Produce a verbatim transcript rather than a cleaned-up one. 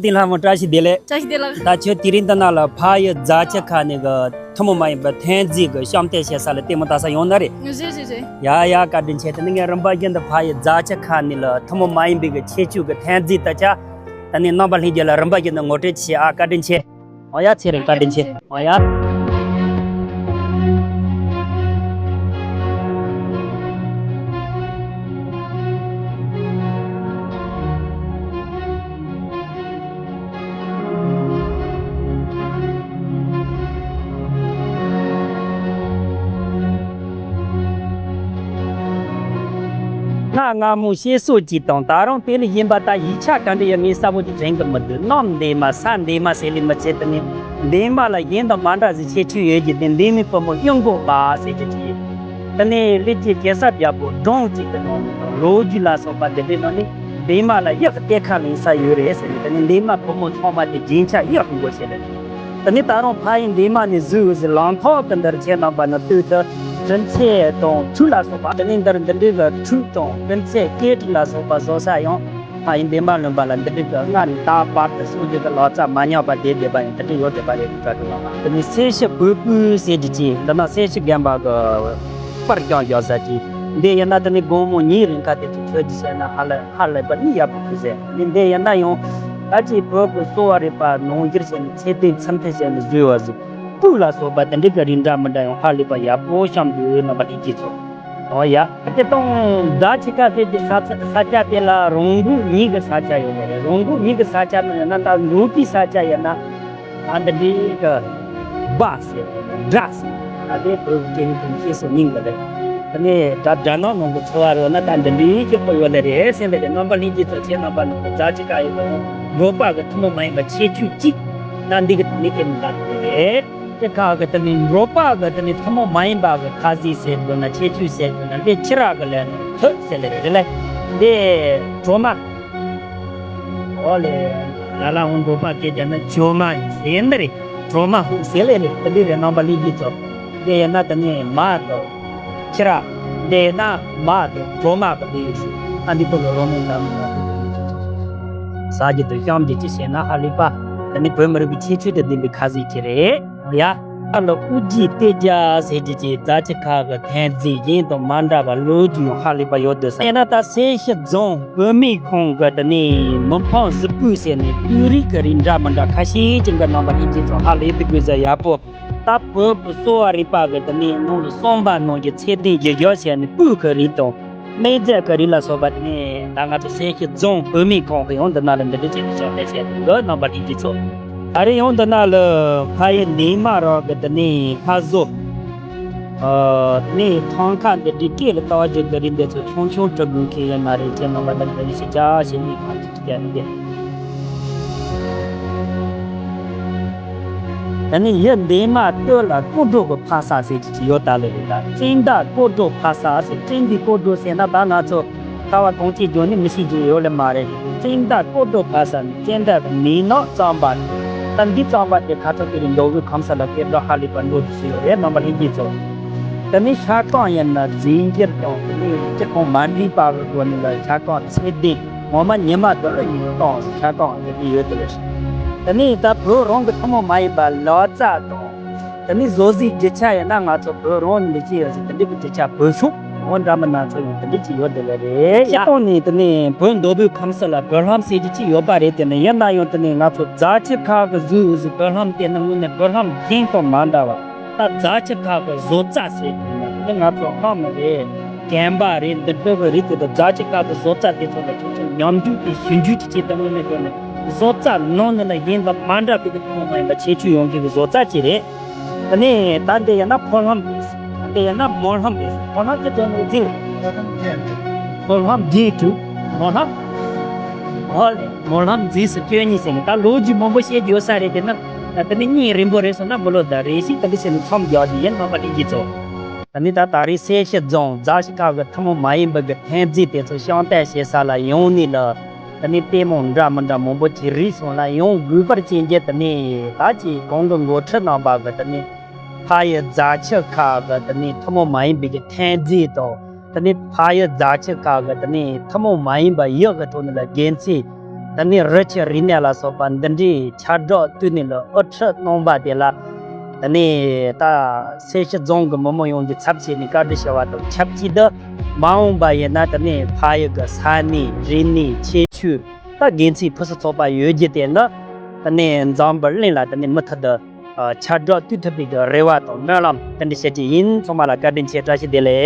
ཏི་ལྷ་མོ་བཀྲ་ཤིས་བདེ་ལེགས། བཀྲ་ཤིས་བདེ་ལེགས། ད་ཁྱོད་དེ་རིང་འདི་ན་ལ་ཕ་ཡུལ་རྫ་ཆུ་ཁ་ནས་གི་ཐུན་མོང་མ་ཡིན་པའི་ཐོན་རྫས་གི་བཤམས་གཏན་བྱེད་ས་ལ་ལྟད་མོ་ལྟ་ས་ཡོང་ན་རེད། རེད་རེད་རེད། ཡ་ཡ། བཀའ་དྲིན་ཆེ། དེ་ནི་ངས་རིམ་པ་བཞིན་དུ་ཕ་ཡུལ་རྫ་ཆུ་ཁ་ནས་ལ་ཐུན་མོང་མ་ཡིན་པའི་གི་ཁྱད་ཆོས་གི་ཐོན་རྫས་ལྟ་ཆ། ད་ནི་རྣམ་པ་ལྷན་རྒྱས་ལ་རིམ་པ་བཞིན་དུ་ངོ་སྤྲོད་བྱེད་ཨ། བཀའ་དྲིན་ཆེ། འོ་ཡ། ཚེ་རིང་། བཀའ་དྲིན་ཆེ། འོ་ཡ། སྔ་སྔ་མོ་བཤད་སྲོལ་གཅིག་དང་ད་རུང་དེ་ལས་གཞན་པ་ད་ཡིག་ཆ་ག་འདྲ་ཡོད་ངས་གསལ་པོ་ཅིག་དྲན་གི་མི་འདུག་གནམ་འདན་མ་ས་འདན་མ་ཟེར་ལས་མི་ཚད། དེ་ནས་འདན་མ་ལ་གཞན་དང་མ་འདྲ་ཟིག་ཁྱད་ཆོས་ཡོད་ཀྱི་དེ་འདན་མའི་བུ་མོ་གཡུ་མགོ་པ་ཟེར་གྱི་ཅིག་དེ་ནས་ལི་རྒྱལ་གེ་སར་རྒྱལ་པོ་སྒྲུང་གཅིག་གི་ནང་ལོ་རྒྱུས་ལ་སོགས་པ་འདི་འདྲའི་ནང་ནས་འདན་མ་ལ་གཡག་གི་གཏེར་ཁ་ལེན་ས་ཡོད་རེད་ཟེར་ནས། དེ་ནས་འདན་མ་བུ་མོ་ཚང་མ་དེ་རྒྱན་ཆ་གཡག་གི་མགོ་བྱས་ལ། དེ་ནས་ད་རུང་ཕ་ཡུལ་འདན་མ་ནས་བཟོས་ཡོད་ཟེར་ལམ་ཐོག་གི་འདིར་ཁྱེད་རྣམ་པ་ནི་ལྟོས་དུ་གྲི་མཚལ་དང་ཁྲུས་ལ་སོགས་པ། དེ་ནས་འདིར་འདི་འདྲའི་གི་ཁྲུས་དང་གྲི་མཚལ་སྐེ་དཀྲིས་ལ་སོགས་པ་བཟོ་ས་ཡང་ཕ་ཡུལ་འདན་མ་ལུང་པ་ལ་འདི་འདྲའི་གི་སྔར་ནས་ད་བར་དུ་སངས་རྒྱས་ཀྱི་ལག་རྩལ་མ་ཉམས་པ་བསྡད་བསྡད་པ་ཡང་འདི་འདྲ་ཡོད་བསྡད་པ་རེད། དྲ་གྲུ་ལ་དེ་ནས་སེར་ཤུལ་བོད་སྤུ་ཟེར་གྱི་ཅིག་འདི་ན་སེར་ཤུལ་དགོན་པ་གི་པར་རྐྱང་རྒྱག་ས་ཅིག་འདི་ཡིན་ན་དེ་ནས་དགོང་མོ་ཉིན་རིང་ཁ་དེ་ཚོ་ཁྱོད་ཀྱིས་བཤད་ན་ཧ་ལས་ཧ་ལས་པ་ནི་ཡག་པོ་འདུག་ཟེར། ནི་འདི་ཡིན་ན་ཡང་ད་ཅིག་བོད་ཀྱི་གསོ་བ་རིག་པ་ནང་བསྒྱུར་བྱས་ནས་ཚད་ལྡན་ཚད་ལྡན་བྱས་ནས་བཟོས་པ་ཟིག་སྤུས་ལ་སོགས་པ་དེ་འདྲའི་གི་རིགས་འདྲ་མི་འདྲ་ཡང་ཧ་ལས་པ་ཡག་པོ་བཤམས་འདུག་རྣམ་པ་ལྷན་རྒྱས་ཚོ། འོ་ཡ། དེ་དང་རྫ་ཆུ་ཁ་ཟེར་གྱི་ས་ས་ཆ་དེ་ལ་རོང་འབྲོག་གཉིས་ཀྱི་ས་ཆ་ཡོད་རེད། རོང་འབྲོག་གཉིས་ཀྱི་ས་ཆ་ནང་ཡིན་ན་ད་འབྲོག་པའི་ས་ཆ་ཡིན་ན། ཨ་འདི་འདྲའི་གི་སྦ་ཟེར་སྦྲ་ཟེར་ཨ་དེ་བོད་ཀྱི་སྐད་ཡིག་དང་ཤེས་སུ་སྙིང་གི་རེད། དེ་ནས་ད་སྦྲ་ནག་ནང་གི་འཚོ་བ་རོལ་ན་ད་འདི་འདྲའི་སྐྱིད་པོ་ཡོད་ལེ་རེད་ཟེར་ལེ་རེད། རྣམ་པ་ལྷན་རྒྱས་ཚོ་ཁྱེད་རྣམ་པ་ནང་གི་རྫ་ཆུ་ཁ་ཡོད་པ་འབྲོག་པ་གི་ཐུན་མོང་མ་ཡིན་པ་ཁྱད་ཆོས་གཅིག་ན་འདི་གི་མི་དེ་མི་འདྲ་རེད། དེ་ཁག་གི་དེ་ནས་འབྲོག་པ་གི་དེ་ནས་ཐུན་མོང་མ་ཡིན་པ་གི་ཁ་ཟས་ཟེར་དགོས་ན་ཁྱད་ཆོས་ཟེར་དགོས་ན་དེ་ཁྱི་ར་གི་ལས་ནི་ཐོད་ཟེར་ལེ་རེད་ལེ། འདི་གྲོ་མ། ཨོ་ལེ། ལ་ལ་འོང་འབྲོག་པ་སྐད་རྒྱག་ན་གྲོ་མ་ཡིན་ཟེར་འདི་རེད། གྲོ་མ་ཧུ་ཟེར་ལེ་རེད། དེ་འདི་རེད། རྣམ་པ་ལྷན་རྒྱས་ཚོ། འདི་ཡིན་ན་དེ་ནས་མ་དང་ཁྱི་ར། འདི་ཡིན་ན་མ་དང་གྲོ་མ་གི་འདི་ཡོད་ཤུ། ཨ་འདི་ཚོ་གི་རོ་མེན་དམ་ཟ་རྒྱུ་དང་བཤམ་རྒྱུ་ཅི་བྱས་ན་ཧ་ལས་པ། དེ་ནི་བོད་མི་རིགས་ཀྱི་ཁྱད་ཆོས་དང་ལྡན་པའི་ཁ་ཟས་ཅིག་རེད། ཡ། ཨ་ལ་དབུ་རྒྱན་གཏད་རྒྱ་ཟེར་རྒྱུ་ཅིག་རྫ་ཆུ་ཁ་གི་ཐོན་རྫས་གཞན་དང་མ་འདྲ་བ་ལོ་རྒྱུས་ཡང་ཧ་ལས་པ་ཡོད་འདུག་ཟེར་ན་ད་སེར་ཤུལ་རྫོང་བོད་སྨན་ཁང་གི་དེ་ནས་མི་ཕམ་གཟུགས་པོ་ཟེར་ནས་སྤུས་རིགས་ཀྱི་རིགས་འདྲ་མི་འདྲ་ཁ་ཤས་ཅིག་གི་རྣམ་པ་ལྷན་རྒྱས་ཚོ་ཧ་ལས་འདུག་དགོས་ཟེར། ཡག་པོ་ད་བོད་ཀྱི་གསོ་བ་རིག་པ་གི་དེ་ནས་ནང་ལ་གསང་བ་ནང་གི་ཚད་ལྡན་གྱི་ཡོ་བྱས་ནས་སྤུས་ཀྱི་རིགས་དང་། སྨན་རྫས་ཀྱི་རིགས་ལ་སོགས་པ་དེ་ནས་ད་ང་ཚོ་སེར་ཤུལ་རྫོང་བོད་སྨན་ཁང་གི་ཡང་འདི་ན་ལ་འདི་འདྲ་བྱས་ནས་ཤོག་ལེ་བྱས་འདུག་རྣམ་པ་ལྷན་རྒྱས་ཚོ། ད་རེས་ཡང་འདི་ན་ལ་ཕ་ཡུལ་འདན་མ་རང་གི་དེ་ནས་སྔ་བཟོ། ཨ་དེ་ནས་ཐང་ཁ་འདི་འདྲའི་སྐེ་ལ་བཏགས་རྒྱུ་གི་རིགས་འདི་ཚོ་ཆུང་ཆུང་སྤྲུལ་དགོས་མཁན་ཡོད་མ་རེད། ཁྱེད་རྣམ་པ་ལ་འདི་ནས་ཞིག་བྱ་ཞེས་ནས་གང་ཅི་བྱས་ནས། ད་ནི་ཡུལ་འདན་མ་སྟོད་ལ་སྐོར་བྲོ་གི་ཕ་ས་ཟེར་གྱི་ཅིག་ཡོད་ད་ལེ་རེད། ད་བཙན་ད་སྐོར་བྲོ་ཕ་ས་ཟེར། བཙན་འདི་སྐོར་བྲོ་ཟེར་ན་ད་ང་ཚོ་ཁ་བ་གངས་ཅན་ལྗོངས་ནི་མི་ཤེས་རྒྱུ་ཡོད་ལེ་མ་རེད། བཙན་ད་སྐོར་བྲོ་ཕ་ས་ནི་བཙན་ད་གི་མིང་ནང་གཙང་པ་རེད། ད་འདི་གཙང་པ་དེ་ཁ་ཐོག་དེ་རིང་མདོ་དབུས་ཁམས་གསུམ་ལ་སྐད་གྲགས་ཧ་ལས་པ་འགྲོ་དུ་སུ་ཡོད་རེད། རྣམ་པ་ལྷན་རྒྱས་ཚོ། དེ་ནི་ཤ་ཁང་ཡིན་ན་རྫས་འགྱུར་དང་དེ་ནི་སྤྱི་ཁང་མ་འགྲིག་པ་གི་སྒོ་ནས་ལ་ཤ་ཁང་ཚད་ལྡན། ངོ་མ་ཉི་མ་དུ་ལ་ཡིན་གཏོང་ཤ་ཁང་དེ་ནི་ཡོད་དེ་རེད། དེ་ནི་ད་བོད་རང་གི་ཐུན་མོང་མ་ཡིན་པ་ལག་རྩལ་དང་། དེ་ནི་བཟོ་རྩལ་རྒྱུ་ཆ་ཡིན་ན་ང་ཚོ་བོད་རང་ནས་ཅི་ཡོད་ཟེར་དེ་འདྲ་གི་རྒྱུ་ཆ་བོད་ཤུགས་འོ་འདྲ་མི་སྣ་ཚོ་ཡིན་དེ་འདྲ་ཅི་ཡོད་དེ་ལེ་རེད། སྤྱི་ཁང་ནས་དེ་ནི་བོད་མདོ་དབུས་ཁམས་གསུམ་ལ་བོད་ལྷམ་ཟེར་རྒྱུ་ཅི་ཡོད་པ་རེད། དེ་ནི་ཡིན་ན་ཡང་དེ་ནི་ང་ཚོ་རྫ་ཆུ་ཁ་གི་བཟོས་ཡོད་ཟེར་བོད་ལྷམ་དེ་ནི་དངོས་གནས་བོད་ལྷམ་གཞན་དང་མ་འདྲ་བ། ད་རྫ་ཆུ་ཁ་གི་བཟོ་རྩལ་ཟེར་དུས་ན་དེ་ང་ཚོ་ལྷམ་རེད། གན་པ་རེད། འདི་འདྲ་གི་རིགས་དེ་དང་རྫ་ཆུ་ཁ་གི་བཟོ་རྩལ་དེ་ཚོ་ལ་ཁྱོད་ཚོ་ཉམས་འགྱུར་དེ་ཞིབ་འཇུག་ཅིག་བྱེད་དང་དངོས་གནས་དྲང་གནས་བཟོ་རྩལ་ནང་ནས་ལ་གཞན་དང་མ་འདྲ་བའི་གི་ཐུན་མོང་མ་ཡིན་པ་ཁྱད་ཆོས་ཡོང་མཁན་གི་བཟོ་རྩལ་ཅིག་རེད། དེ་ནས་ད་འདི་ཡིན་ན་ཕོ་ལྷམ་རེད། ད་འདི་ཡིན་ན་མོ་ལྷམ་རེད། ཕོ་ལྷམ་དེ་ཚོ་ནི་འཛིན། ཕོ་ལྷམ་རྒྱན་དྲུག་མོ་ལྷམ། ཨོ་ལེ། མོ་ལྷམ་རྫས་སུ་སྐྱོན་གཉིས་ཟེར་ནས་ད་ལོ་རྒྱུས་མང་པོ་བཤད་རྒྱུ་ཡོད་ས་རེད། དེ་ན་ད་དེ་ནི་སྙིང་རིང་པོ་རེད་སོང་ན་མི་ལོ་ཟླ་རེ་ཞིག་ད་འདི་ཟེར་ནས་མཚམས་རྒྱག་རྒྱུ་ཡིན། རྣམ་པ་ལྷན་རྒྱས་ཚོ། ད་ནི་ད་ད་རེས་སེར་ཤུལ་རྫོང་རྫ་ཆུ་ཁ་གི་ཐུན་མོང་མ་ཡིན་པའི་གི་ཐོན་རྫས་དེ་ཚོ་བཤམས་གཏན་བྱེད་ས་ལ་ཡོང་ནས་ལ་ད་ནི་ལྟད་མོ་འདྲ་མི་འདྲ་མང་པོ་ཅིག་རིག་སོང་ལ་ཡང་གུས་པར་བྱེད་རྒྱུ་ད་ནི་ད་ཅིག་གོང་གི་འགོ་ཁྲིད་རྣམ་པ་གི་ད་ནི་ཕ་ཡུལ་རྫ་ཆུ་ཁ་གི་ད་ནི་ཐུན་མོང་མ་ཡིན་པའི་གི་ཐོན་རྫས་དང་། དེ་ནས་ཕ་ཡུལ་རྫ་ཆུ་ཁ་གི་དེ་ནས་ཐུན་མོང་མ་ཡིན་པ་ཡག་གི་ཐོག་ནས་ལ་དགེ་མཚན་ དེ་ནས་རི་ཆུ་རིག་གནས་ལ་སོགས་པ་འདི་འདྲའི་ཁྱབ་བསྒྲགས་བཏོན་ནས་ལ་དབུ་ཁྲིད་གནང་བ་དེ་ལ། དེ་ནས་ད་སེར་ཤུལ་རྫོང་གི་མི་མང་ཡོངས་ཀྱི་ཚབ་བྱས་ནས་བཀའ་དྲིན་ཞུ་བ་དང་ཆབས་ཅིག་ཏུ། མ་འོངས་པ་ཡིན་ན་དེ་ནས་ཕ་ཡུལ་གྱི་ས་གནས་རིག་གནས་ཁྱད་ཆོས། ད་དགེ་མཚན་ཕུན་སུམ་ཚོགས་པ་ཡོད་རྒྱུ་དེ་ནི། དེ་ནས་འཛམ་བུ་གླིང་ལ་དེ་ནས་མུ་མཐུད་དུ་ཁྱབ་བསྒྲགས་བཏོན་ཐུབ་པའི་གི་རེ་བ་དང་སྨོན་ལམ་དེ་འདྲ་བཤད་ཀྱི་ཡིན། ཚང་མ་ལ་བཀའ་དྲིན་ཆེ། བཀྲ་ཤིས་བདེ་ལེགས།